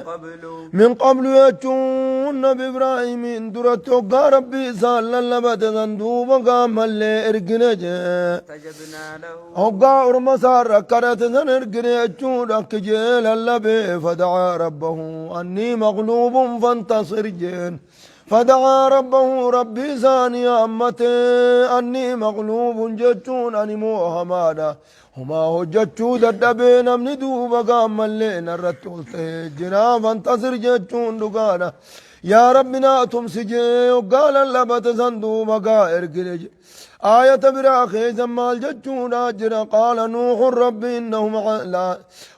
قبل. Min qablu jechuun Nabi Ibraahimiin duratti hoggaa Rabbii isaan lallabate san duuba gaammallee ergine jee. فاستجبنا له. Hoggaa orma isaarra kadhate san ergine jechuudha akki jee lallabee fadacaa rabbahu annii maqluubun fantasir jeen. Fadacaa rabbahu Rabbii isaanii hammatee annii maqluubun jechuun ani moohamaadha. Homaa hojjachuu dadhabee namni duuba gaammallee narratti ol ta'ee jira fantasir jechuun dhugaadha. Yaa Rabbi naa tumsi jee hoggaa lallabate san duuba gaa ergine je. Aayata biraa keessa maal jechuudha jira qaala nuuxun rabbi innahum laa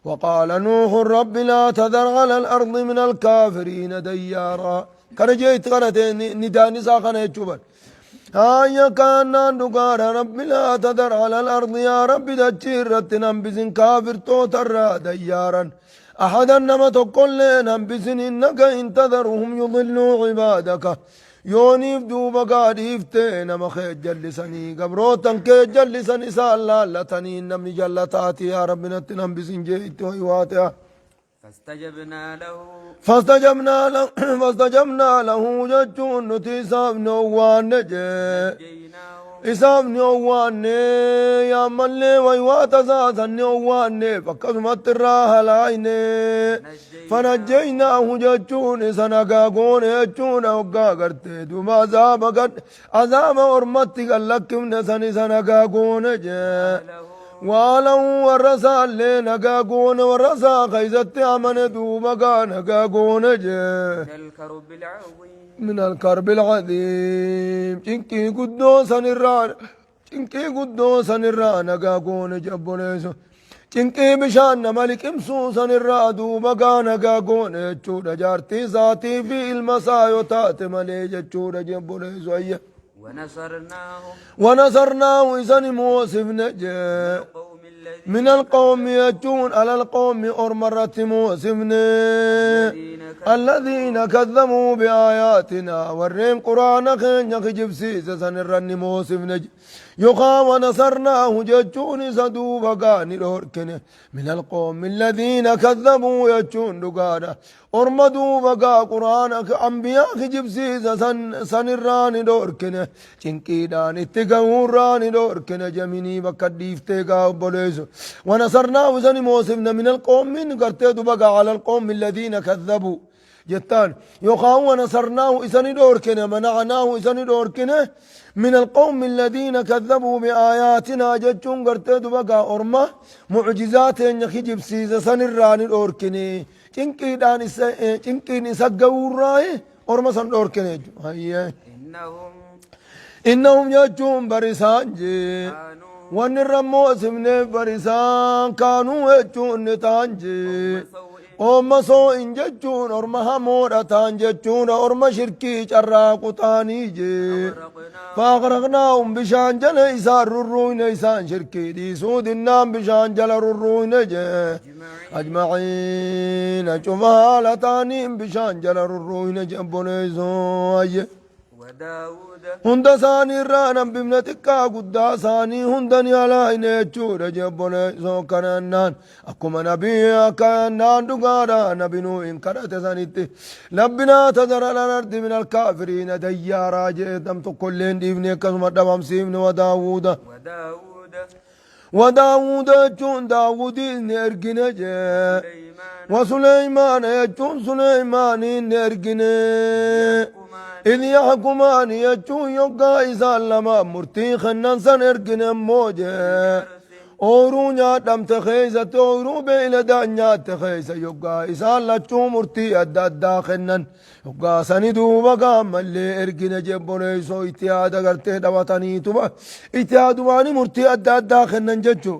waqaala nuuxun rabbi laa tadar ala al-ardi min al-kaafiriina dayyaaraa. Kana jee itti kadhate nidaan isaa kana jechuu bar. Haaya kaannaan dhugaadha rabbi laa tadar ala al-ardi yaa rabbi dachii irratti hin hambisin kaafirtoota irraa dayyaaran. Ahadan nama tokkollee hin hambisin innaka in tadaruhum yudilluu cibaadaka. Yooniif duuba gaa dhiiftee nama kee jallisanii gabrootan kee jallisan isaan laallatanii namni jallataati yaa rabbi natti hin hambisin jee itti waywaate. فاستجبنا له. فاستجبنا له فاستجبنا له jechuun nuti isaaf ni owwaanne jee. نجيناه. Isaaf ni owwaanne yaammallee waywaata isaa san ni owwaanneef akkasumatti irraa halaayne. Fanajjaynaahu jechuun isa nagaa goone jechuudha hoggaa gartee duuba azaaba gad azaaba ormatti gad lakkifne san isa nagaa goone jee. Waalahu warra isaallee nagaa goone warra isaa keessatti amane duuba gaa nagaa goone jee. من الكرب العظيم. من الكرب العظيم cinqii guddoo sanirraa cinqii guddoo sanirraa nagaa goone jabboleessu cinqii bishaan nama liqimsuu sanirraa duuba gaa nagaa goone jechuudha jaartii isaatii fi ilma isaa yoo taate malee jechuudha jabboleessu ayya. ونصرناه. ونصرناه isani moosifne jee. القوم الذين من القوم jechuun على القوم orma irratti moosifne. الذين كذبوا بآياتنا warreen quraana keenya kijibsiise san irra ni moosifne yookaan ونصرناه jechuun isa duuba gaa ni dhoorkine من القوم الذين كذبوا jechuun dhugaadha orma duuba gaa quraana ambiyaa kijibsiise san irraa ni dhoorkine cinqiidhaan itti gahuurraa ni dhoorkine jaminii bakka dhiiftee gaa obboleessu ونصرناه isa ni moosifne من القوم gartee duba gaa على القوم الذين كذبوا jettaan yookaan ونصرناه isa ni dhoorkine منعناه isa ni dhoorkine من القوم الذين كذبوا بآياتنا jechuun gartee duba gaa orma mucjizaa teenya kijibsiise sanirraa ni dhoorkine cinqiidhaan isa cinqiin isa ga'uurraa orma san dhoorkine jechuudha. Hayyee. إنهم إنهم jechuun barisaan jee. كانوا Wanni irra moosifneef barisaan كانوا jechuun ni ta'an jee. قوم سوء. قوم سوء jechuun orma hamoodha ta'an jechuudha orma shirkii carraaqu ta'anii jee. أغرقناهم. فأغرقناهم bishaan jala isaan rurruuyne isaan shirkii dhiisuu dinnaan bishaan jala rurruuyne jee. أجمعين. أجمعين cufa haala ta'aniin bishaan jala rurruuyne jabboleessoo ayye. وداود. Hunda isaanii irraa nambifne xiqqaa guddaa isaanii hunda ni halaayne jechuudha jabboleessoo kanannaan akkuma nabii akkannaan dhugaadha nabi nuuhin kadhate sanitti رب لا تذر على الأرض من الكافرين ديارا jee nam tokkollee hin dhiifne akkasuma dhabamsiifne وداود. وداود. وداود jechuun daawudiin ni ergine jee. سليمان. وسليمان jechuun suleymaaniin ni ergine. يحكمان. إذ يحكمان jechuun yoggaa isaan lama murtii kennan san ergine immoo jee. Ooyruu nyaadhamte keeysatti ooyruu beeyladaa nyaatte keeysa yoggaa isaan lachuu murtii adda addaa kennan yoggaa sani duuba gaammallee ergine jebboleessoo itti yaada gartee dhabataniituma itti yaadumaani murtii adda addaa kennan jechuu.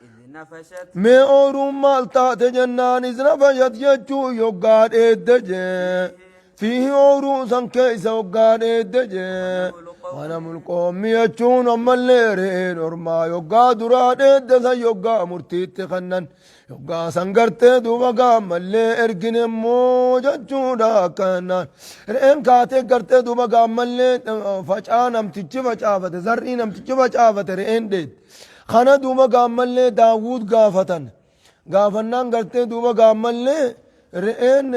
إذ نفشت. Mee ooyruun maal taate jennaan إذ نفشت jechuu yoggaa dheedde jee. فيه ooyruu san keeysa yoggaa dheedde jee. غنم القوم jechuun ammallee re'een ormaa yoggaa duraa dheedde san yoggaa murtiitti kennan yoggaa san gartee duuba gaammallee ergine immoo jechuudha akkannaan re'een kaatee gartee duuba gaammallee facaa namtichi facaafate zarrii namtichi facaafate re'een dheedde kana duuba gaammallee Daawud gaafatan gaafannaan gartee duuba gaammallee Re'een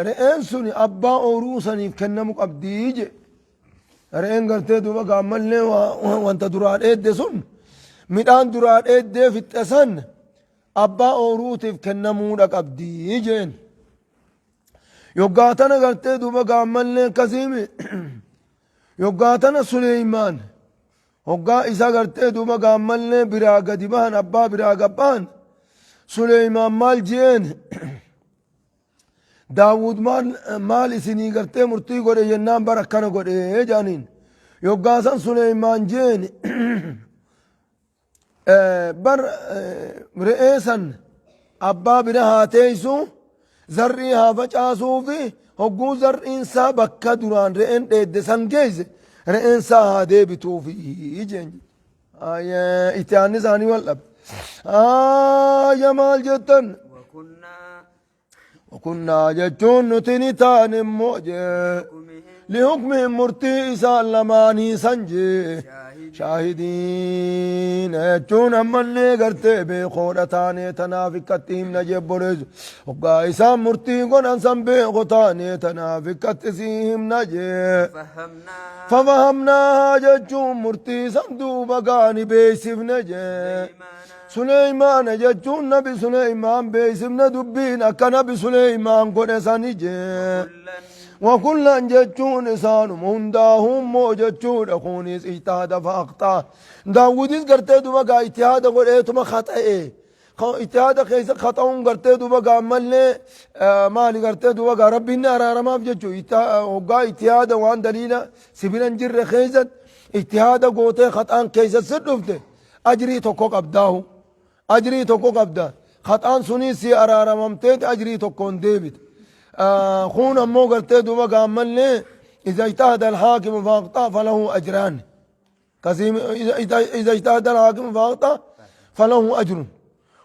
re'een sun abbaa ooruu saniif kennamu qabdii je. Re'een gartee duuba gaammallee wanta duraa dheedde sun midhaan duraa dheeddee fixxe san abbaa ooruutiif kennamuudha qabdii jeen. Yoggaa tana gartee duuba gaammallee akkasiimi yoggaa tana Suleymaan hoggaa isa gartee duuba gaammallee biraa gadi bahan abbaa biraa gabbahan Suleymaan maal jeen Daawud maal maal isinii gartee murtii godhe jennaan bara akkana godhe jedhaniin yoggaa san Suleymaan jeen bar re'ee san abbaa bira haa teessu zar'ii haa facaasuu fi hogguu zar'iin isaa bakka duraan re'een dheedde san geesse re'een isaa haa deebituufi jeen. Itti aanni isaanii wal dhabe. Ayya maal jettan? وكنا Kunnaa jechuun nuti ni taane immoo jee. حكمهم Lihukmihim murtii isaan lamaanii san jee. شاهدين Shaahidiin jechuun ammallee gartee beekoodha taanee tanaaf ikkatti himna jebboleessu. Hoggaa isaan murtii godhan san beeko taanee tanaaf ikkatti sii himna jee. فهمناها Fafahamnaahaa jechuun murtii san duuba gaani beeksifne jee. سليمان Suleymaana jechuun nabi Suleymaan beeksifne dubbiin akka nabi Suleymaan godhe sani jee. كلا وكلا جتون إسان هنداهم مو جتون أخونيس اجتهد فأخطأ داوديس قرتي دوبا قا اجتهاد قول ايه تما خطأ ايه اجتهاد خيس خطأ قرتي دوبا قا مالي مالي قرتي دوبا قا ربي النار ما في جتشو وقا اجتهاد وان دليل سبيلا جر خيزت اجتهاد قوتي خطأ كيسة سدفته أجري تكوك أبداه أجري تكوك أبدا خطأ سني سي أرارممتيت أجري تكون ديبت خون أمو قرتي دوبا قامل إذا اجتهد الحاكم فأخطأ فله أجران قسيم إذا اجتهد الحاكم فأخطأ فله أجر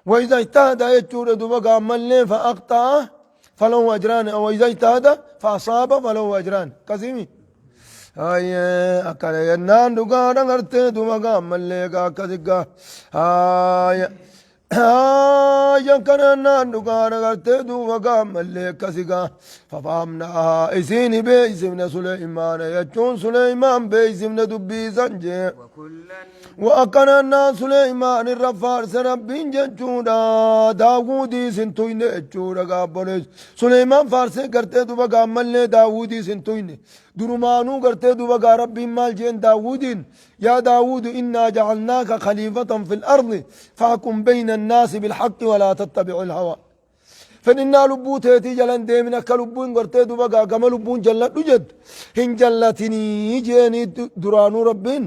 وإذا اجتهد يجور دوبا قامل فأخطأ فله أجران أو إذا اجتهد فأصاب فله أجران قسيمي Ayyee akkana jennaan dhugaadha gartee duuba gaammallee akkasigaa. Haaya. Haaya akkana jennaan dhugaadha gartee duuba gaammallee akkasigaa. Fafaamnaa isiin beeksifne Suleymaana jechuun Suleymaan beeksifne dubbii san jee. وكلا Akkana jennaan Suleymaan irra faarse rabbiin jechuudha. Daawudii sin tuyne jechuudha gaabboleessu. Suleymaan faarsee gartee duuba gaammallee Daawudii sin tuyne. Durumaanuu gartee duuba gaa rabbiin maal jeen Daawudiin yaa Daawudu innaa jacalnaaka khaliifatan fil ardi fahkum bayna annaasi bilhaqqi walaa tattabici ilhawa. Fedhinnaa lubbuu teetii jalan deemin akka lubbuun gartee duuba gaa gama lubbuun jalladhu jettu hin jallatinii jeenii duraanuu rabbiin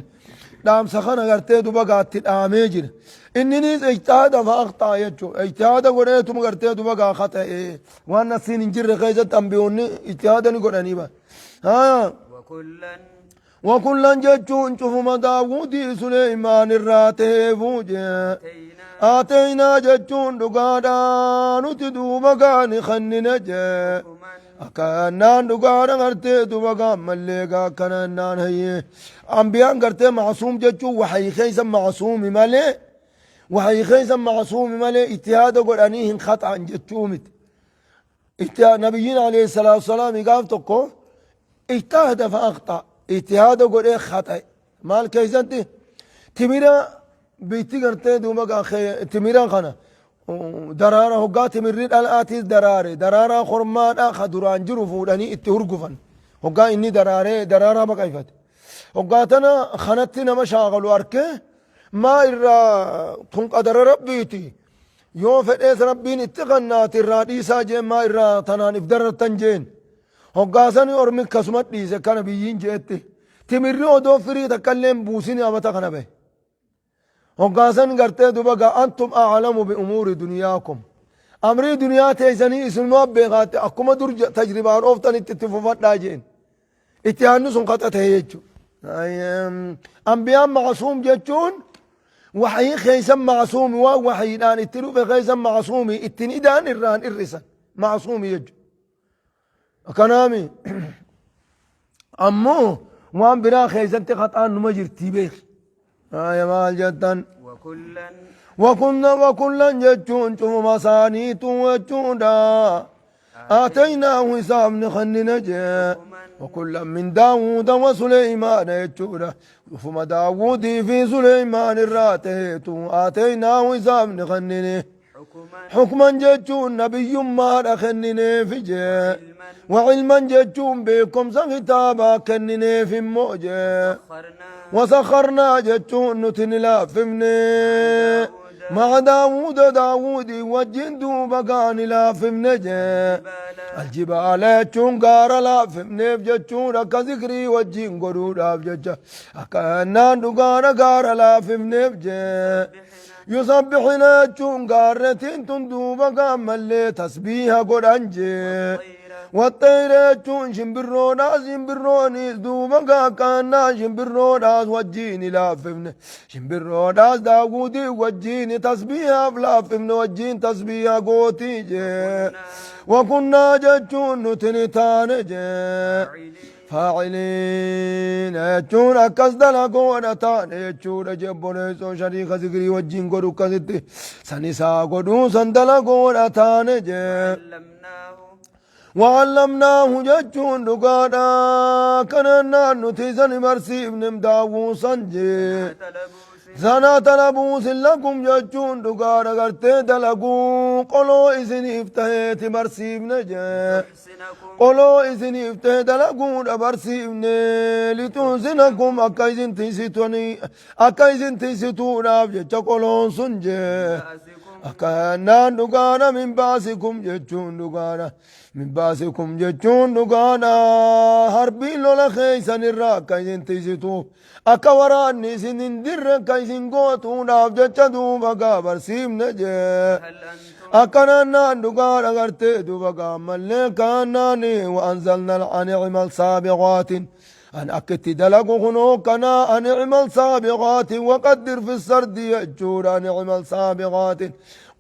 dhaamsa kana gartee duuba gaatti dhaamee jira. Inninis ijtihaada fa'aqxaa jechuudha. Ijtihaada godheetuma gartee duuba gaa kata'ee waan nasiin hin jirre keessatti ambiyoonni ijtihaada ni godhanii ba. Haa. وكلا وكلا jechuun cufuma daawudii Suleymaan irraa ta'eefuu jee. آتينا Ateenaa jechuun dhugaadhaa nuti duuba gaani kennine jee. حكما Akkanaan dhugaadha gartee duuba gaammallee akkanaan hayyee. Ambiyaan gartee macsuum jechuun waxay keessa macsuumi malee waxay keessa macsuumi malee ijtihaada godhanii hin khaxa'an jechuu miti. Nabiyyiin alayhi salaatu wasalaam gaaf tokko ijtahada fa akhta ijtihaada godhee khaxa'e. Maal keessatti timira biitti gartee duuba timira kana daraara hoggaa timirri dhalaatis daraare daraaraa kormaadha ka duraan jiru fuudhanii itti hurgufan hoggaa inni daraaree daraaraa baqayfate hoggaa tana kanatti nama shaakalu arke maa irraa tun qadara rabbiiti yoo fedhees rabbiin itti kannaati irraa dhiisaa jeen maa irraa tanaan if darartan jeen hoggaa sani ormi akkasuma dhiise kana biyyiin jeetti timirri odoo firii takka illee hin buusin amata kana bahe hoggaasan gartee duba gaa antum aclamu biumuuri duniyaakum amrii duniyaa teeysanii isinuma beekaatte akkuma dur tajribaan ooftanitti itti fufadhaa jeen itti aanni sun kaxa ta'e jechu ambiyaan macsuum jechuun waxyii keeysan macsuumi waan waxyiidhaan itti dhufe keeysan macsuumi ittin idaan irraan irrisan macsuumi jechu kanaami ammoo waan biraa keeysatti kaxaan numa jirtii beeki Aya maal jettan وكلا وكنا وكلا jechuun cufuma isaaniitu jechuudha. Aataynaahu isaaf ni kennine jee. Wakullan min Daawuuda wa Suleymaana jechuudha. Ufuma Daawuudii fi Suleymaan irraa ta'eetu aataynaahu isaaf ni kennine. Hukman jechuun nabiyyummaadha kennineefi jee. Wacilman jechuun beekumsa kitaabaa kennineef immoo jee. Wasakharnaa jechuun nuti ni laaffifne. Ma'a Daawuuda Daawuudii wajjin duuba gaa ni laaffifne jee. Aljibaala jechuun gaara laaffifneef jechuun akka zikrii wajjin godhuudhaaf jecha akka naan dhugaadha gaara laaffifneef jee. Yusabbixina jechuun gaarretiin tun duuba gaammallee tasbiiha godhan jee. Waxxeeyra jechuun shimbirroodhaas shimbirroonis duuba gaakkaannaa shimbirroodhaas wajjiin laaffifne. Shimbirroodhaas daawuudii wajjiin tasbiihaaf laaffifne wajjiin tasbiiha gootii jee. Wakunnaa jechuun nuti ni taane jee. Faa'iliina jechuun akkas dalagoodha taane jechuudha jebboleessoo shariika zikrii wajjin godhu akkasitti san isaa godhuu san dalagoodha taane jee. Wa'allamnaahu jechuun dhugaadha kanannaan nuti san barsiifne daawwuu san jee. Sanaa talabuusin lakum jechuun dhugaadha gartee dalaguu qoloo isiniif taheeti barsiifne jee. Qoloo isiniif tahe dalaguudha barsiifne lituhsinakum akka isin tiysitanii akka isin tiysituudhaaf jecha qoloon sun jee. Akka naan dhugaadha min baasikum jechuun dhugaadha. Min baasikum jechuun dhugaadha. Harbiin lola keeysan irraa akka isin tiysituuf Akka waraanni isin hin dirre akka isin gootuudhaaf jecha duuba gaa barsiifne jee. Akkanaan naan dhugaa dhagartee duuba gaa ammallee kaannaani wa'anzalna an i'mal saabiqaatin. An akka itti dalagu kunoo kanaa an i'mal saabiqaatin waqaddir fi sardi jechuudha an i'mal saabiqaatin.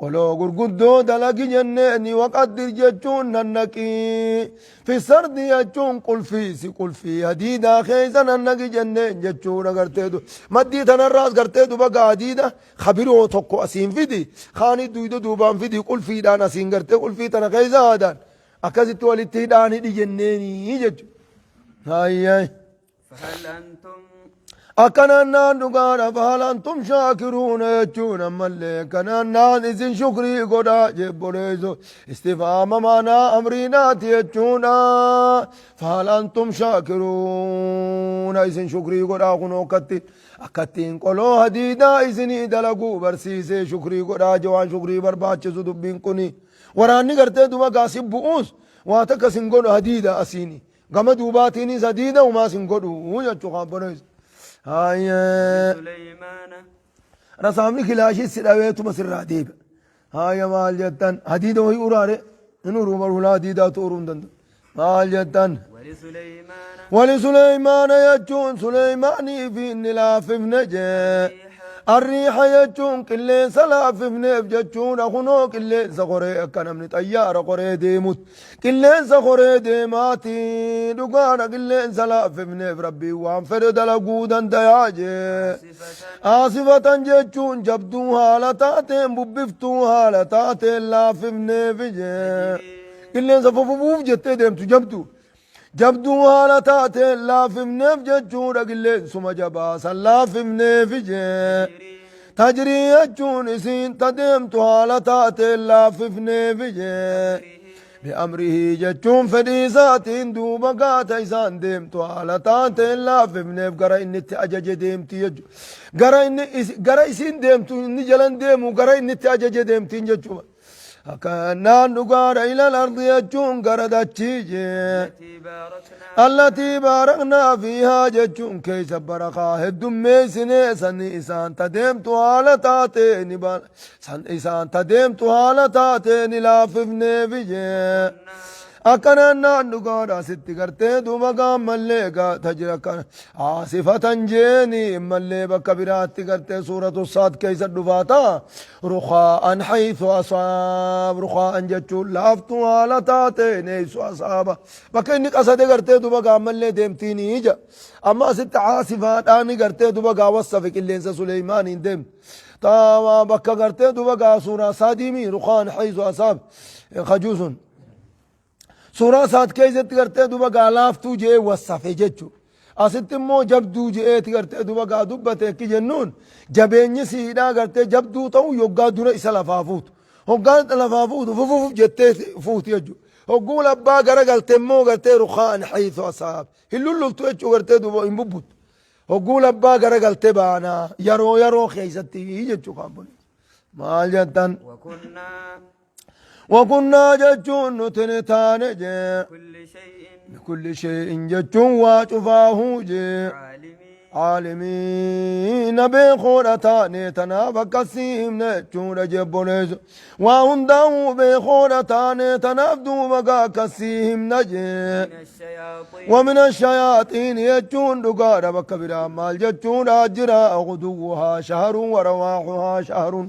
Qoloo gurguddoo dalagi jenneeni waqaddir jechuun nannaqii. Fi sardi jechuun qulfii si qulfii hadiidaa keessa nannaqi jenneen jechuudha gartee maddii tanarraas gartee duba gaa hadiida kabiroo tokko asiin fidi kaanii duyda duubaan fidi qulfiidhaan asiin gartee qulfii tana keessa haadaan akkasitti walitti hidhaan hidhi jenneenii jechuudha. Hayyee. فهل أنتم Akkanaan naan dhugaadha fahal antum shaakiruuna jechuun ammallee kanaan naan isin shukrii godhaa jebboleessu istifaama maanaa amriinaati jechuudha fahal antum shaakiruuna isin shukrii godhaa kunoo akkatti akkattiin qoloo hadiidaa isinii dalaguu barsiisee shukrii godhaa jawaan shukrii barbaachisu dubbiin kuni waraanni gartee duba gaasi bu'uus waa takka sin godhu hadiida asiini Gama duubaatiinis hadiida humaa sin godhu jechuu kan boneessu. Haayee. سليمان Rasaamni kilaashii si dhaweetuma sirraa deebi'a. Haaya maal jettan hadiida wayii uraare hin uruu bar hulaa hadiidaatu uruu hin danda'u. Maal jettan. ولسليمان Wali Suleymaana jechuun Suleymaanii fi inni laaffifne jee. Arriiha jechuun qilleensa laaffifneef jechuudha kunoo qilleensa qoree akka namni xayyaara qoree deemutti. Qilleensa koree deemaati dhugaadha qilleensa laaffifneef rabbiin waan fedhe dalaguu dandayaa jee. Aasifatan jechuun jabduu haala taateen bubbiftuu haala taateen laaffifneef jee. Qilleensa fufufuuf jettee deemtu jabduu. Jabduu haala taateen laaffifneef jechuudha qilleensuma jabaa san laaffifneef jee. Tajrii jechuun isiin ta deemtu haala taateen laaffifneef jee. Bi'amrihii jechuun fedhii isaatiin duuba gaata isaan deemtu haala taateen laaffifneef gara inni itti ajaje deemti jechuudha. Gara inni gara isiin deemtu inni jalan deemu gara inni itti ajaje deemtiin jechuudha. Akkanaan dhugaadha ilal ardi jechuun gara dachii jee. التي باركنا Allatii baaraknaa fiihaa jechuun keessa barakaa heddummeessinee sanni isaan ta deemtu haala taateeni san isaan ta deemtu haala taateeni laaffifneefi jee. Akkanaan naan dhugaadha sitti gartee duuba gaammallee gaa tajira kana aasifatan jeeni mallee bakka biraatti gartee suuratu saad keessa dhufaata rukaa'an haythu asaab rukaa'an jechuun laaftuu haala taateen eessu asaaba bakka inni qasade gartee duuba gaammallee deemtiin ija amma asitti aasifaadhaan gartee duuba gaa wasafe qilleensa Suleymaaniin deemti taawaa bakka gartee duuba gaa suuraa saadiimi rukaa'an haythu asaab kajuusun. Suuraa saad keessatti gartee duba gaa laaftuu je'ee wassafe jechu. Asitti immoo jabduu je'eeti gartee duba gaa dubbate akki jennuun jabeenyi siidhaa gartee jabduu ta'u yoggaa dura isa lafaa fuutu. Hoggaa lafaa fuutu fufufuf jettee fuuti jechuudha. Hogguu labbaa gara galte immoo gartee rukaan haythu asaab. Hin lullultu jechuu gartee duba hin bubbuttu. Hogguu labbaa gara galte baanaa yeroo yeroo keessatti jechuu kaabbolee. Maal jettan? وكنا Wakunnaa jechuun nuti ni taane jee. كل شيء Bikulli shay'in jechuun waa cufaahuu jee. عالمين Aalimiina beekoodha taane tanaaf akkasii himne jechuudha jebboleessu. Waa hundaa'uu beekoodha taane tanaaf duuba gaa akkasii himna jee. من الشياطين ومن الشياطين يجون دقارة بكبرا مال جتون أجرا غدوها شهر ورواحها شهر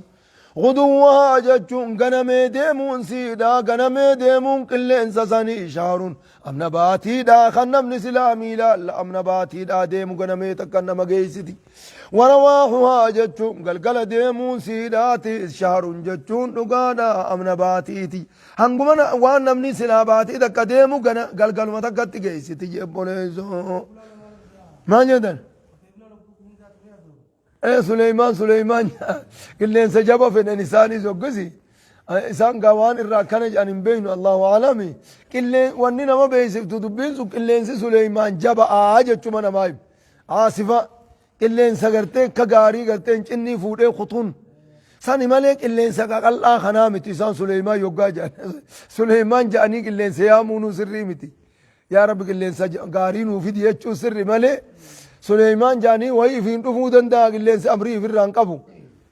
غدوها جتون غنمي ديمون سيدا غنمي ديمون قل إنساني شهر أمنا باتي دا خنم نسلامي لا لا أمنا باتي دا ديمو غنمي تكنم جيستي ورواحها جتون قلقل ديمون سيداتي شهر جتون دقانا أمنا باتيتي hanguma waan namni silaa baatii takka deemu gana galgaluma takkatti geessiti jebboleessoo. Maal jedhan? Ee Suleymaan Suleymaan qilleensa jaba fedhan isaanis hoggisi. Isaan gaa waan irraa akkana jedhan hin beeknu Allahu alami. Qilleen wanni nama beeksiftu dubbiin sun qilleensi Suleymaan jaba'aa jechuma namaa himu. Aasifa qilleensa gartee akka gaarii gartee hin cinnii fuudhee kutuun. Sani malee qilleensa qaqal'aa kanaa miti isaan Suleymaan yoggaa jedhan. Suleymaan jedhanii qilleensa yaamuunuu sirrii miti. Yaa Rabbi qilleensa gaarii nuu fidi jechuun sirri malee Suleymaan jedhanii wayii ifiin dhufuu danda'a qilleensi amrii ifirraa hin qabu.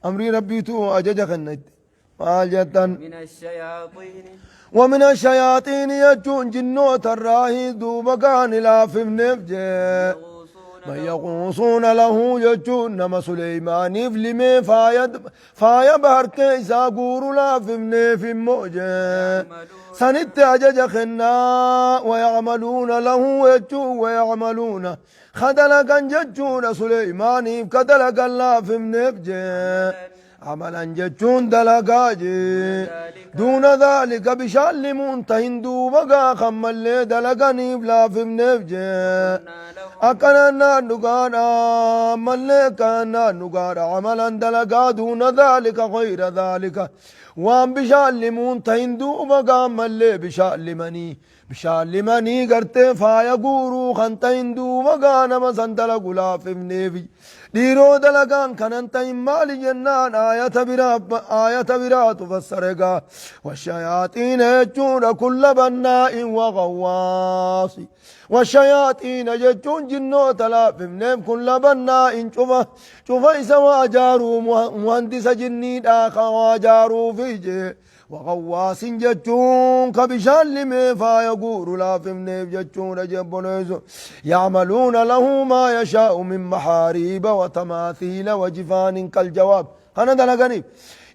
Amrii Rabbiitu ajaja kenna itti. Maal jettan? من الشياطين ومن الشياطين jechuun jinnoota irraa duuba kaan laafifneef jee. يغوصون من له يغوصون له jechuun nama Suleymaaniif limee faaya faaya bahar keessaa guuru laafifneef immoo jee. يعملون Sanitti ajaja kennaa wayacmaluuna lahu jechuun wayacmaluuna kadalagan jechuudha Suleymaaniif kadalagan laafifneef jee. Amalan jechuun dalagaa jee. ذلك Duuna dhaalika bishaan limuun tahin duuba gaa kan mallee dalaganiif laafifneef jee. كنا لهم Akkana naan dhugaadha mallee akkana naan dhugaadha amalan dalagaa duuna dhaalika khayra dhaalika waan bishaan limuun tahin duuba gaa mallee bishaan limanii bishaan limanii gartee faaya guuruu kan tahin duuba gaa nama san dalagu laafifneefi dhiiroo dalagaan kanan tahin maali jennaan aayata biraa aayata biraatu fassare gaa washayaaxiina jechuudha kulla bannaa'in waqawwaasi والشياطين جتون جنوت لا فمنهم كل بناء شوفا شوفا إسا واجارو مهندس جني داخا واجارو في وغواص جتون كبشان لمي فيقول لا فمنهم جتون جبنيز يعملون له ما يشاء من محاريب وتماثيل وجفان كالجواب أنا دلقني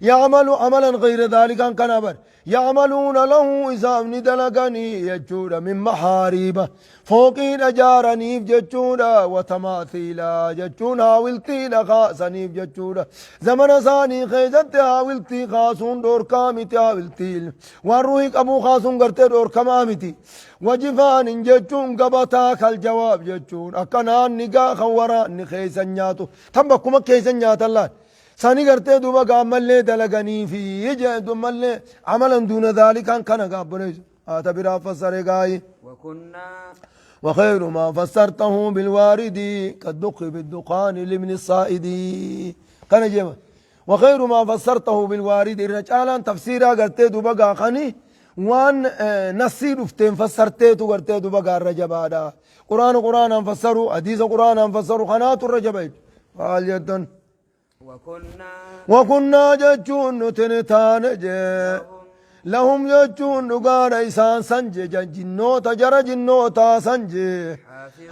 يعمل عملا غير ذلك أن كان بر يعملون له إذا من دلقني يجود من محاريب فوقين جارنيف جتشونا وتماثيلا جتشونا هاولتي لخاسنيف جتشونا زمن ثاني خيزت هاولتي خاسون دور كامتي هاولتي والروحك أبو خاسون قرتي دور كمامتي وجفان جتشون قبطا كالجواب جتشون أكنان نقا خورا نخيسا نياتو تنبكما كيسا نيات الله sani gartee duuba gaammallee dalaganii fi jedhumallee amalan duuna dhaalikaan kana gaabboleessu haata biraa fassare gaayi وكنا وخير ما فسرته بالوارد كالدق بالدخان لمن الصائد كان جيما وخير ما فسرته بالوارد الرجالا تفسيرا قرتي دوبا خني وان نصي رفتين فسرتي تو قرتي دوبا الرجبا قرآن قرآن فسروا حديث قرآن فسروا خنات الرجبا قال جدا وكنا وكنا جتون نتنتان جي لهم جتون نقال إسان سنجي جنوتا جرى جنوتا سنجي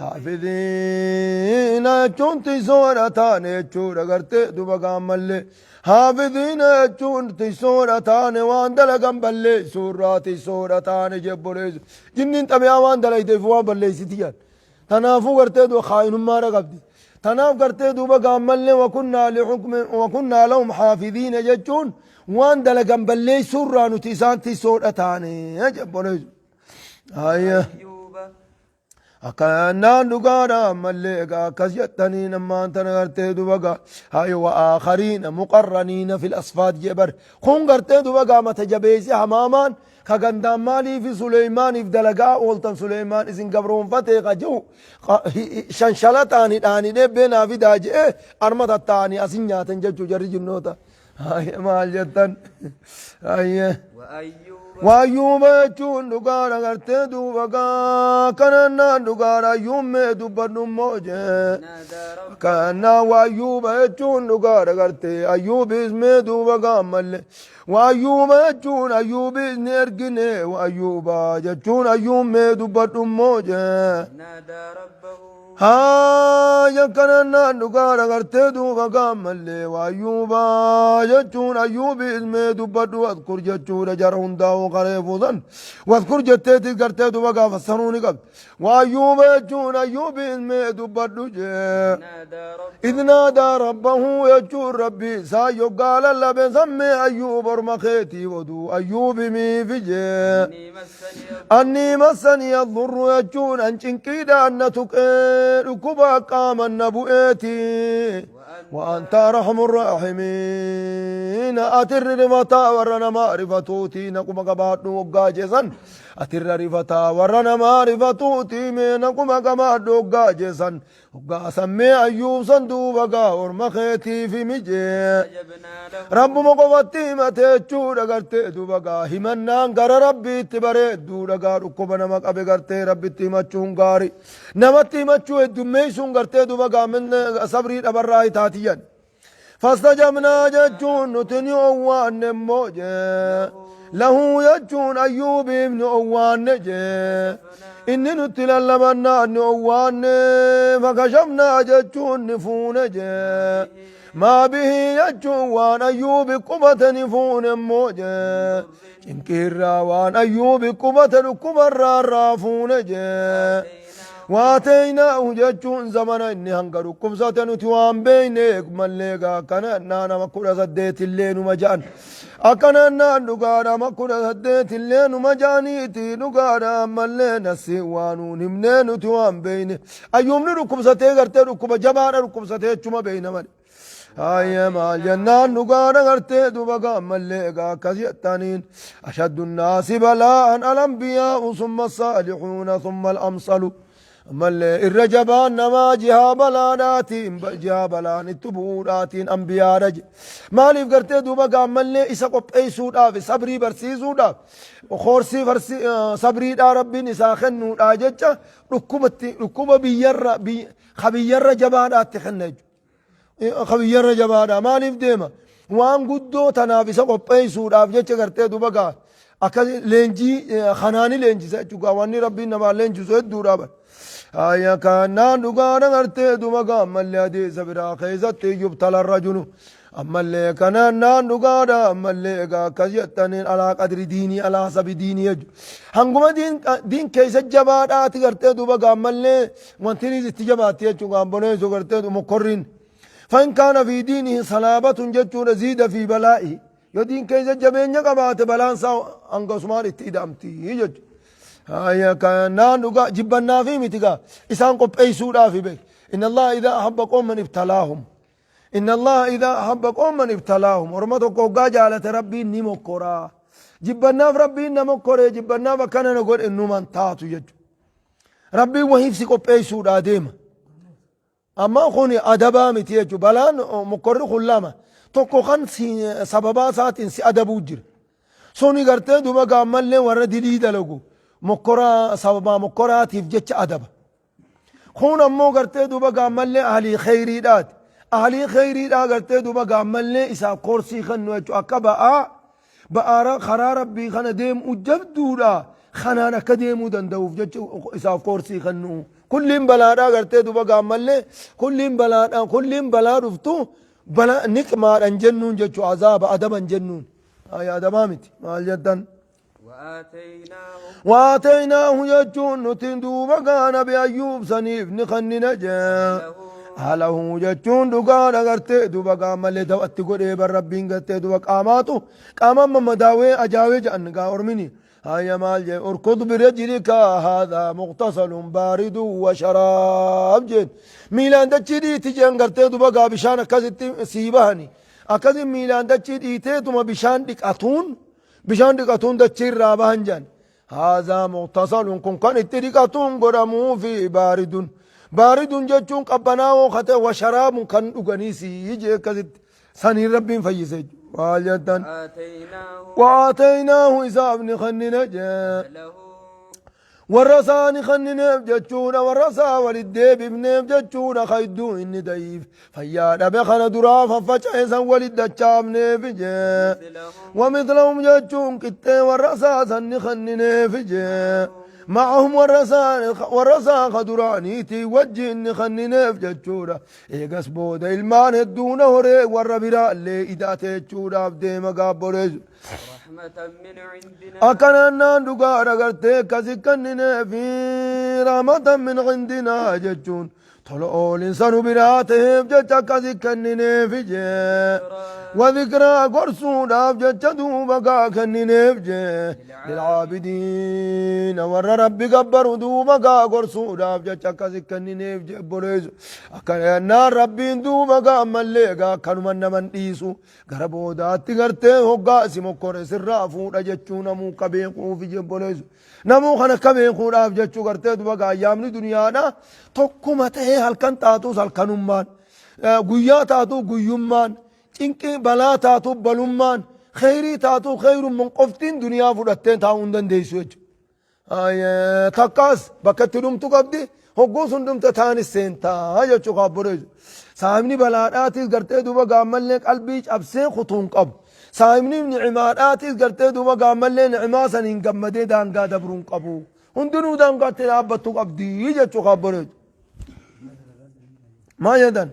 حافظ حافظين جتون تسورة تاني جتون قرتي دوبا ملي حافظين جتون تسورة تاني وان دلقن بلي سورة تسورة تاني جبوليز جنين تبيا وان دلقي فوان بلي ستيان تنافو قرتي دو خاين ما رقبدي تناف قرتي دوبا قامل وكنا لحكم وكنا لهم حافظين جتون وان دلقن بلي سورة نتيسان تسورة تاني جبوليز Ayya. وأيوب Akkanaan dhugaadha ammallee egaa akkas jettanii ammaan tana gartee duba gaa hayo waakhariina muqarraniina fil asfaad jee bar kun gartee duba gaa mata jabeeysi hamaamaan ka gandaan maaliifi Suleymaaniif dalagaa ooltan Suleymaan isin gabroonfatee ka jiru shanshalataan hidhaanii beenaa fidaa je'ee arma tattaa'anii asin nyaatan jechuu jarri jinnoota. Maal jettan? Hayyee. وأيوب Waayyuuba jechuun dhugaadha gartee duuba gaa kanannaan dhugaadha ayyuummee dubbadhu immoo jee. نادى ربه Kanaa waayyuuba jechuun dhugaadha gartee ayyuubis mee duuba gaa ammallee. Waayyuuba jechuun ayyuubis ni ergine waayyuuba jechuun ayyuummee dubbadhu immoo jee. نادى ربه Haaya kanannaan dhugaadha gartee duuba gaammallee waayyuuba jechuun ayyuubi ilmee dubbadhu wadkur jechuudha jara hundaa'uu qaree fuusan wadkur jetteetis gartee duuba gaafassanuu ni qabdi waayyuuba jechuun ayyuubi ilmee dubbadhu jee. نادى ربه إذ نادى ربه يجور ربي سايو قال لبن سمي أيوب أرمخيتي ودو أيوب مي في جي. أني مسني أني مسني الضر يجون أن شنكيدا أن ركبا قام النبؤتي وأنت أرحم الراحمين أتر رفتا ورنا معرفتوتي نقوم قبات وقاجسا أتر رفتا ورنا معرفتوتي من نقوم قبات وقاجسا وقاسمي أيوب صندوق ورمخيتي في مجي فاستجبنا له Rabbuma qofatti himate jechuudha gartee duuba gaa himannaan gara rabbiitti bareedduudha gaa dhukkuba nama qabe gartee rabbitti himachuun gaari namatti himachuu heddummeessuun gartee duuba gaa sabrii dhabarraa itaatiyyan. Fastajabnaa jechuun nuti ni owwaanne immoo jee lahu jechuun ayyuubiif ni owwaanne jee inni nutti lallabannaa ni owwaanne fakashabnaa jechuun ni fuune jee. ما به يجون وان أيوب قبة نفون موجة إنكرا وان أيوب قبة كبر رافون جه واتيناه جتون زمن إني هنقر كبسة نتوان بينك مليقا كان نانا مكولا سديت اللين مجان أكنا نان مكولا سديت اللين مجانيتي نقارا ملينا سيوانو نمنين نتوان بينك أيوم نركب ستي غرتي ركب جبارة ركب ستي چما بين مالي هاي مع الجنان نقارا غرتي دوبا مليقا كزيتانين أشد الناس بلاء الأنبياء ثم الصالحون ثم الأمثل ammallee irra jabaan namaa jihaa balaadhaatiin jihaa balaan itti bu'uudhaatiin ambiyaadha je maaliif gartee duuba gaammallee isa qopheessuudhaaf sabrii barsiisuudhaaf koorsii sabriidhaa rabbiin isaa kennuudhaa jecha dhukkubatti dhukkuba biyyarra kabiyyarra jabaadhaatti kenna jechuudha kabiyyarra jabaadha maaliif deema waan guddoo tanaaf isa qopheessuudhaaf jecha gartee duuba gaa akka leenjii kanaani leenjisa jechuudha wanni rabbiin namaa leenjisu hedduudha bara. Aya kanaan dhugaadha gartee duuba gaammallee hadiisa biraa keessatti yubtala rajulu ammallee kanaan naan dhugaadha ammallee egaa akkas jettaniin alaa qadri diinii alaa hasabi diinii jechuudha. Hanguma diin keessa jabaadhaati gartee duuba gaammallee wanti itti jabaatti jechuudha amboneessu gartee mokkorriin. فإن كان في دينه صلابة جتون زيد في بلائه yoo diin keessa jabeenya qabaate balaan isaa hanga usumaan itti ida'amti jechuudha. Haya kanaan dhugaa jibbannaa fi miti gaa isaan qopheessuudhaaf beek. Inna Allah idhaa ahabba qooman ibtalaahum. Inna Allah idhaa ahabba qooman ibtalaahum. Orma tokko hoggaa jaalate rabbiin ni mokkoraa. Jibbannaaf rabbiin na mokkoree jibbannaaf akkana na godhe numan taatu jechuudha. Rabbiin wahiif si qopheessuudhaa deema. Amma kun adabaa miti jechuudha. Balaan mokkorri kun lama. Tokko kan sababaa isaatiin si adabuu jira. Suni gartee duuba gaammallee warra dilii dalagu mokkoraa sababaa mokkoraatiif jecha adaba. Kun ammoo gartee duuba gaammallee ahlii kheyriidhaati. Ahlii kheyriidhaa gartee duuba gaammallee isaaf koorsii kennu jechuudha. Akka ba'aa ba'aa karaa rabbii kana deemu jabduudha. Kanaan akka deemuu danda'uuf jecha isaaf koorsii kennu. Kulliin balaadhaa gartee duuba gaammallee kulliin balaadhaa kulliin balaa dhuftu bala niqmaadhan jennuun jechuudha azaaba adaban jennuun. Adabaa miti maal jettan. وآتيناه وآتيناه جتون نتين دوبا كان بأيوب سنيف نخنن جا أهله جتون دوغا غرتي دوبا قام اللي دوات قد بر ربين غرتي دوبا قاماتو قام مداوي أجاوي جان غا أرمني Haya maal jee urkud birajlika haadhaa muqtasalun baaridu wa sharaab jeen. Miilaan dachii dhiiti jeen gartee duba gaa bishaan akkasitti sii bahani. Akkasi miilaan dachii dhiiteetuma bishaan dhiqatuun bishaan dhiqatuun dachii irraa bahan jaan. Haadhaa muqtasalun kun kan itti dhiqatuun godhamuufi baaridun. Baaridun jechuun qabbanaawoo kate wa sharaabun kan dhuganii sii jee akkasitti. Saniin Rabbiin fayyise jechuudha. Maal jettan? آتيناه وآتيناه isaaf ni kennine jee. له Warra isaa ni kennineef jechuudha. Warra isaa walitti deebifneef jechuudha. Ka idduu inni da'iif fayyaa dhabe kana duraa faffaca'e san walitti dachaafneef jee. مثلهم ومثلهم jechuun qixxee warra isaa san ni kennineef jee. معهم warra isaa ka duraaniitii wajjin ni kennineef jechuudha. Eegas booda ilmaan hedduuna horee warra biraa illee idaate jechuudhaaf deema gaabboleessu. رحمة من عندنا Akkanannaan dhugaadha gartee akkasi kennineefi rahmatan min cindinaa jechuun tola oolinsa nu biraa ta'eef jecha akkasi kennineefi jee. وذكرى gorsuudhaaf jecha duuba gaa kennineef jee. للعابدين warra Rabbi gabbaru duuba gaa gorsuudhaaf jecha akkasi kennineef jee boleessu. Akkanannaan Rabbiin duuba gaa ammallee gaa akkanuma naman dhiisu. Gara boodaatti gartee hoggaa si mokkore sirraa fuudha jechuu namuu ka beekuufi jebboleessu. Namuu kana ka beekuudhaaf jechuu gartee duba gaayyaamni duniyaadha tokkuma ta'ee halkan taatus halkanummaan guyyaa taatu guyyummaan cinqii balaa taatu balummaan kheyrii taatu kheyrummaan qoftiin duniyaa fudhattee taa'uu hin dandeessu jechuudha. Takkaas bakka itti dhumtu qabdi hogguu sun dhumte taanis seentaa jechuu kaabboleessu. Saahibni balaadhaatis gartee duuba gaammallee qalbii cabsee kutuu hin qabu. Saahibni ni'imaadhaatis gartee duuba gaammallee ni'imaa saniin gammadee daangaa dabruu hin qabu. Hundinuu daangaatti dhaabbattu qabdi jechuu kaabboleessu. Maal jedhan?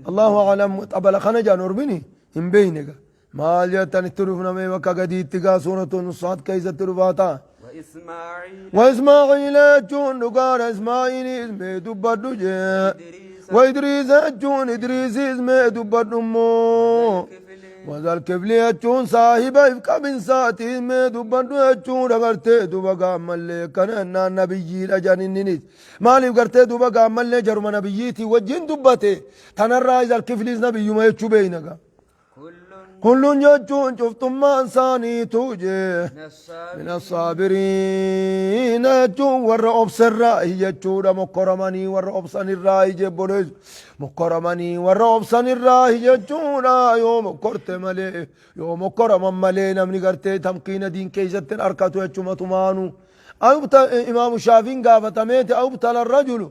Allahu a'lam xabala kana jaan ormini hin beeyne gaa. Maal jettan itti dhufnamee bakka gadiitti gaa suuratu Nusaat keessatti dhufaa ta'a. وإسماعيل وإسماعيل jechuun dhugaadha Ismaa'iilis mee dubbadhu jee. إدريس وإدريس jechuun Idriisis mee dubbadhu immoo. كفل Wazal-kifli jechuun saahiba if qabinsaatiis mee dubbadhu jechuudha gartee duba gaammallee kana ennaan nabiyyiidha janinninis. Maaliif gartee duba gaammallee jaruma nabiyyiitii wajjin dubbate tanarraa izal-kifliis nabiyyuma jechuu beeyna gaa. كل Kullun jechuun cuftummaan isaaniitu jee. من الصابرين من الصابرين jechuun warra obsarraa jechuudha mokkoramanii warra obsanirraa jebboleessu mokkoramanii warra obsanirraa jechuudha yoo mokkorte malee yoo mokkoraman malee namni gartee tamkiina diin keessatti hin arkatu jechuma tumaanu imaamu shaafiin gaafatameeti أيبتلى الرجل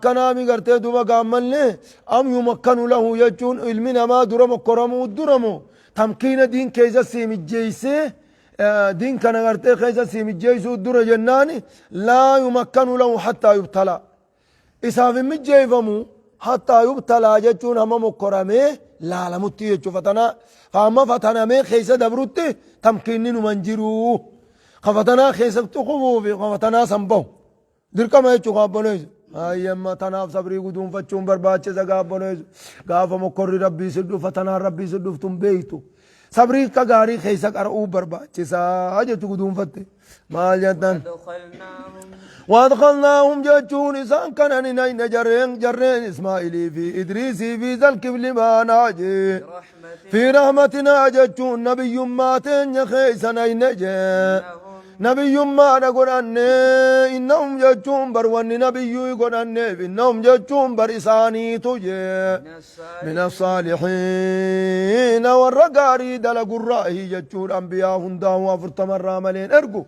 kanaami gartee duba gaammallee أم يمكن له jechuun ilmi namaa dura mokkoramuu duramoo tamkiina diin keessa sii mijjeeysee diin kana gartee keessa sii mijjeeysuu dura jennaani لا يمكن له حتى يبتلى isaaf hin mijjeeyfamu حتى يبتلى jechuun hamma mokkoramee laalamutti jechuu fatanaa hamma fatanamee keessa dabrutti tamkiinni numan jiruu ka fatanaa keessatti kufuufi ka fatanaa san bahu dirqama jechuu kaabboleessu ayyamma tanaaf sabrii guduunfachuun barbaachisa gaabboleessu gaafa mokkorri rabbii si dhufa tanaan rabbii si dhuftu hin beeytu sabrii akka gaarii keessa qara'uu barbaachisaa jechuu guduunfatte maal jettan أدخلناهم وأدخلناهم jechuun isaan kana ni nayne jarreen jarreen Ismaa'ilii fi Idriisii fi Zalkifli baanaa jee برحمة في رحمتنا jechuun nabiyyummaa teenya keessa nayne jee إنهم nabiyyummaadha godhanne إنهم jechuun bar wanni nabiyyuu godhanneef إنهم jechuun bar isaaniitu jee من من الصالحين الصالحين warra gaarii dalagurraahi jechuun ambiyaa hundaa'u afurtamarraa maleen ergu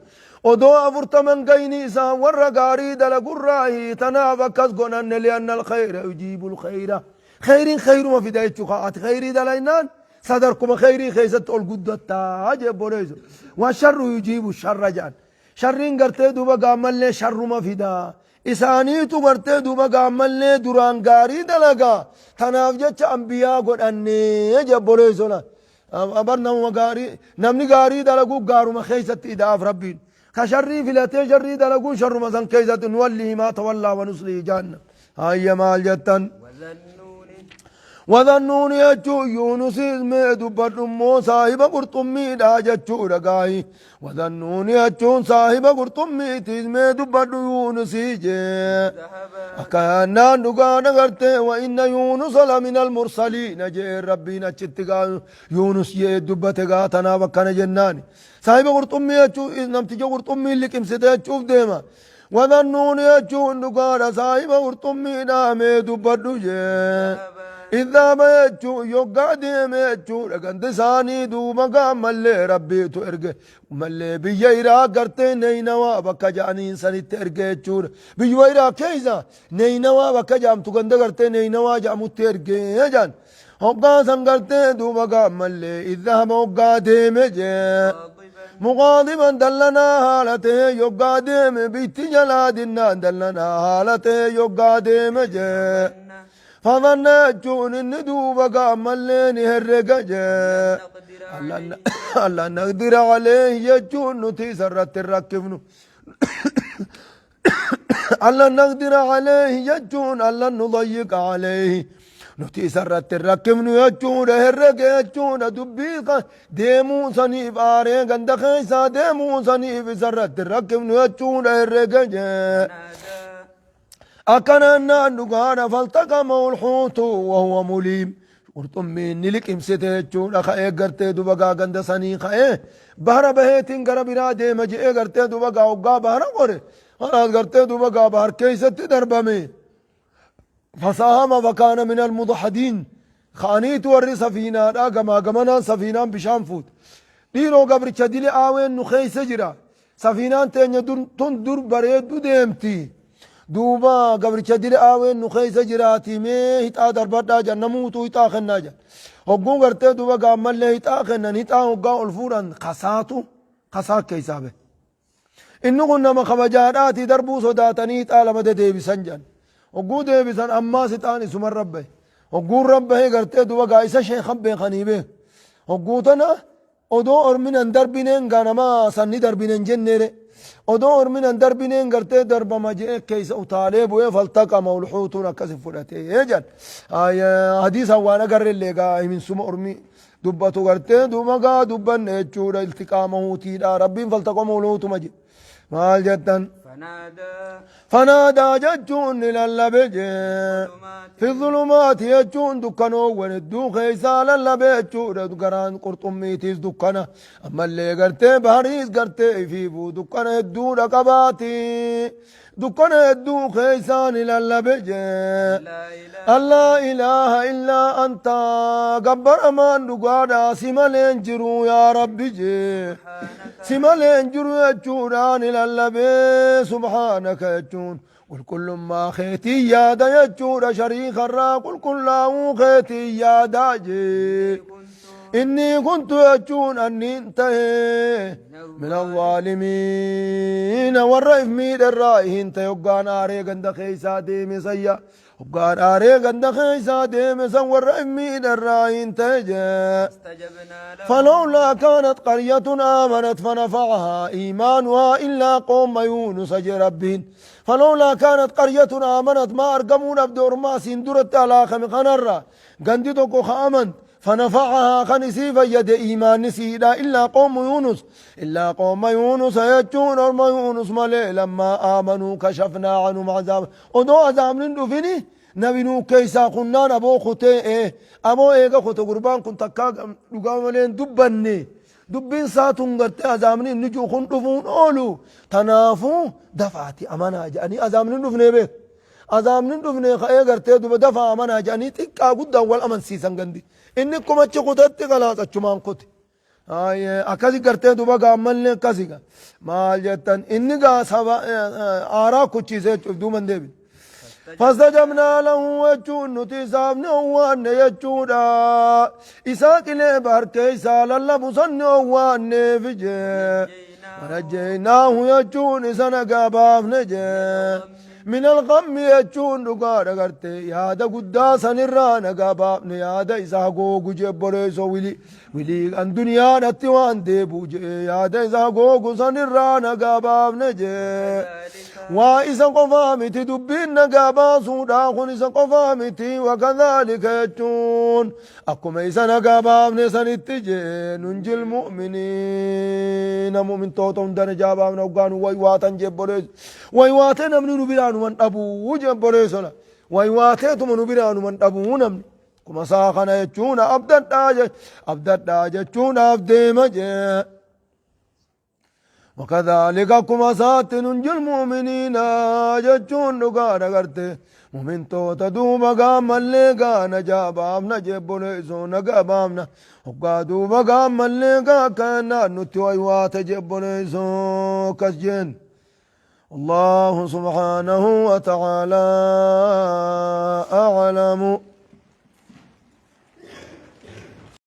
odoo afurtaman gayni isaan warra gaarii dalagurraahi tanaaf akkas godhanne لأن الخير يجيب الخير kheyriin kheyruma fida jechuu ati kheyrii dalaynaan sadarkuma kheyrii keessatti ol guddattaa jee boleessu والشر يجيب الشر jedhan sharriin gartee duuba gaammallee sharruma fidaa isaaniitu gartee duuba gaammallee duraan gaarii dalagaa tanaaf jecha ambiyaa godhannee jebboleessona bar namuma gaarii namni gaarii dalaguu gaaruma keessatti idaaf rabbiin ka sharrii filatee sharrii dalaguu sharruma san keessatti نوليه ما تولى ونصليه جهنم hayya maal jettan وذا النون. وذا النون jechuun Yuunusis mee dubbadhu immoo saahiba qurxummiidha jechuudha gaayi. وذا النون jechuun saahiba qurxummiitis mee dubbadhu Yuunusii jee. ذهب Akkanaan dhugaa agartee وإن يونس لمن المرسلين jee Rabbiin achitti gaa Yuunus jee dubbate gaa tanaaf akkana jennaani. Saahiba qurxummii jechuun namticha qurxummii liqimsite jechuuf deema. وذا النون jechuun dhugaadha saahiba qurxummiidha mee dubbadhu jee. ذهب إذا ما jechuun yoggaa deeme jechuudha gandi isaanii duuba gaammallee Rabbiitu erge mallee biyya Iraaq gartee Neenawaa bakka ja'aniin sanitti erge jechuudha. Biyyuma Iraaq keessa Neenawaa bakka ja'amtu ganda gartee Neenawaa ja'amutti erge jedhan. Hoggaa san gartee duuba gaammallee إذ ذهب hoggaa deeme jee. مغاضبا مغاضبا dallanaa haala ta'e yoggaa deeme bitti jalaa dinnaan dallanaa haala ta'e yoggaa deeme jee. ظن فظن jechuun inni duuba gaammallee ni herrega jee. نقدر ألا عليه ألا نقدر عليه jechuun nuti isarratti hin rakkifnu. ألا نقدر عليه jechuun ألا نضيق عليه. Nuti isarratti hin rakkifnu jechuudha herrega jechuudha dubbii deemuu saniif aaree ganda keessaa deemuu saniif isarratti hin rakkifnu jechuudha herrega jee. نادى Akkana dhugaadha فالتقمه الحوت وهو مليم. Qurxummiin ni liqimsite jechuudha ka'ee gartee duba gaa ganda sanii ka'ee bahara baheetiin gara biraa deema je'ee gartee duba gaa hoggaa bahara qore kanaas gartee duba gaa bahar keessatti darbame. فساهم فكان من المدحضين. Ka'aniitu warri safiinaadha gamaa gamanaan safiinaan bishaan fuute. Dhiiroo gabricha dile aaween nu keessa jira. Safiinaan teenya tun dur bareeddu deemti. Duuba gabricha dile aaween nu keessa jiraati mee hixaa darbadhaa jedhan namuutu hixaa kennaa jedhan. Hogguun gartee duuba gaammallee hixaa kennan hixaa hoggaa ol fuudhan kasaatu kasaa keessaa bahe. Inni kun nama kabajaadhaati darbuu sodaatanii hixaa lama dedeebisan jedhan. Hogguu deebisan ammaas hixaan isuman rabbahe. Hogguun rabbahee gartee duuba gaa isa sheekan beekanii beek. Hogguu tana odoo orminan darbineen gaa nama sanni darbinen jenneere. Odoo orminan darbineen gartee darbama je'ee keessa utaalee bu'ee فالتقمه الحوت akkasi fudhatee jedhan. Hadiisaan waan agarrellee gaa himinsuma ormi dubbatu gartee duuba gaa dubbanne jechuudha iltiqaama huutiidha Rabbiin فالتقمه الحوت ma jedhe. Maal jettan? فنادى فنادى jechuun ni lallabe jee. ظلمات في الظلمات jechuun dukkanoowwan hedduu keessaa lallabe jechuudha garaan qurxummiitiis dukkana ammallee gartee bahariis gartee ifiifuu dukkana hedduudha qabaati dukkana hedduu keessaa ni lallabe jee. لا إله ألا إله إلا أنت gabbaramaan dhugaadha si maleen jiru yaa Rabbi jee. سبحانك Si maleen jiru jechuudhaan lallabee سبحانك jechuun qulqullummaa keetii yaada jechuudha shariikarraa qulqullaa'uu keetii yaadaa jee. كنت إني كنت jechuun anniin ta'e من الظالمين warra if miidharraa hin ta'e hoggaan aaree ganda keessaa deeme sayya hoggaan aaree ganda keessaa deeme san warra if miidharraa hin ta'e jee. فاستجبنا له فلولا كانت قرية آمنت فنفعها إيمانها إلا قوم يونس ربين. فلولا كانت قرية آمنت ما أرقمون أبد أرما سندرت على خم خنرة gandi tokko آمنت فنفعها خنسي فيد إيمان نسيدا إلا قوم يونس إلا قوم يونس jechuun orma يونس malee لما آمنوا كشفنا عنهم عذاب odoo عذاب dhufini nabinuu keessaa kunnaan aboo kutee ee aboo eega kute gurbaan kun takkaa dhugaa malee hin dubbanne dubbiin isaa tun gartee azaabni inni jiru kun dhufuun oolu tanaafuu dafaati amanaa jedhanii azaabni hin dhufnee beek azaabni hin dhufne ka'ee gartee duba dafaa amanaa jedhanii xiqqaa guddaan wal amansiisan gandi inni akkuma achi kutetti kalaas achumaan kute. Akkasi gartee duba gaammallee akkasi gaa maal jettan inni gaa saba aaraa kuchiisee jechuuf duuba hin deebine. فاستجبنا له jechuun nuti isaaf ni owwaanne jechuudha. Isaa qilee bahar keessaa lallabu sanni owwaanneef jee. ونجيناه jechuun isa nagaa baafne jee. من الغم jechuun dhugaadha gartee yaada guddaa sanirraa nagaa baafne yaada isaa googu jee obboleessoo wili wilii kan duniyaadhatti waan deebi'u jee yaada isaa googu sanirraa nagaa baafne jee waa isa qofaa miti dubbiin nagaa baasuudha kun isa qofaa miti wakadhaalika jechuun akkuma isa nagaa baafne sanitti jee nunjil mu'miniina mu'mintoota hunda najaa baafna hoggaa nu waywaatan jee obboleessu waywaatee namni nu biraa numan dhabuu jee obboleessola waywaateetuma nu biraa numan dhabuu namni kuma isaa kana jechuun abdadhaa je abdadhaa jechuudhaaf deema jee وكذلك كما سات ننجي المؤمنين جتون دغا غرتي مؤمن تو تدوبا قام اللي قا نجا بامنا جبوليسو نجا بامنا وقا دوبا قام اللي قا كان نتوي واتجبوليسو كسجن الله سبحانه وتعالى أعلم.